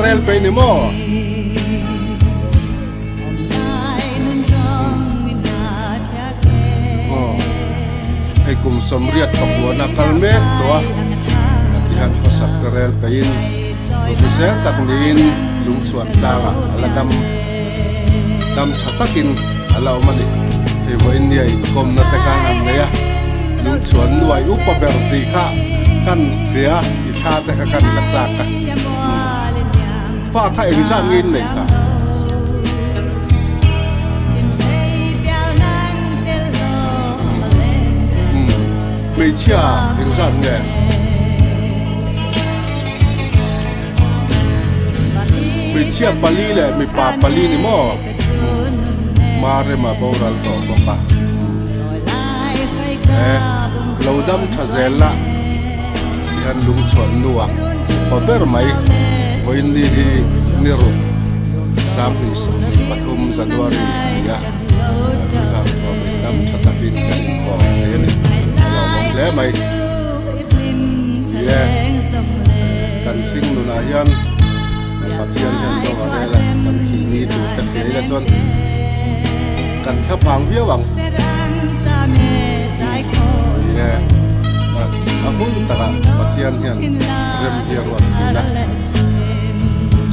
rel peih ni maw? Aw hei kum sawmriat pakuana kal mek tawh a tihian khawsak te rel peihin hrisel tak niin lungchhuan tlangah a la dam dam tha takin a la awm a ni. Hei vawiin nia inkawmna te khan an nei a lungchhuan nuai upa ber tih kha kan hria i thla te kha kan la chak a. Fa kha engzat nge in nei kha? Hmeichhia engzat nge? Hmeichhia pali leh mipa pali ni maw? Marema boral tawh bawk a. Eh, lo dam tha zel la. Tihian lungchhuan nu a pa ber mai. Vawiin ni hi ni ruk sanghnih 23 January a ni a. Rilrang thuam in dam tha takin kan inkawm thei a ni. A lawmawm hle mai. Ni e, kan hring nunah hian Pathian hian ro a rel a, kan thih ni tur te hria ila chuan kan thlaphang viau ang. Ni e, a hun takah Pathian hian rem hi a ruat thin a,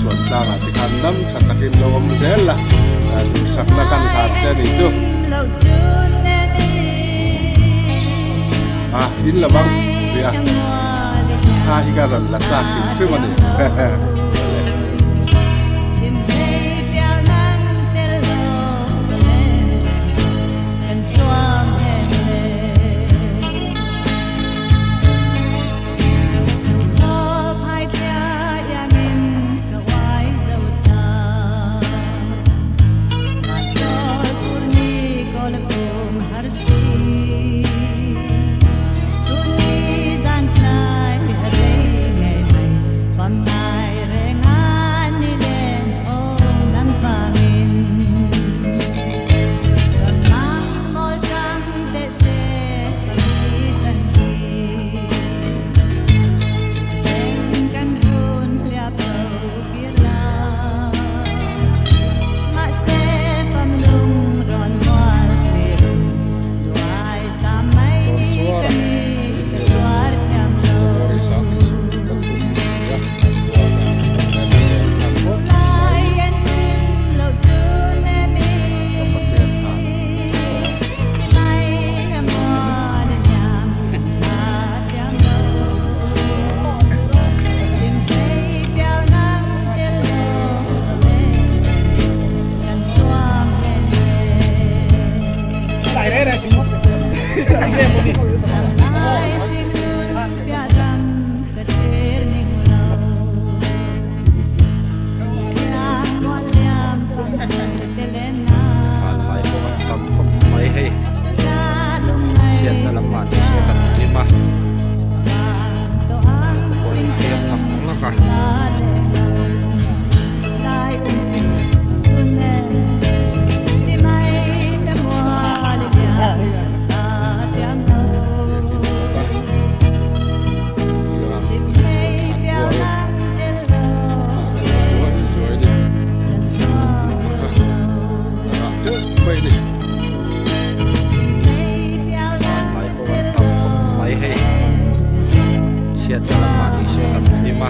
chuan tlangah te khan dam tha takin lo awm zel la, duhsakna kan hlan che a nih chu. A in la bang tih a thla hi ka rawn la chak hrim hrim a ni. Mai hei chhiatna lamah ni se kan hlim a.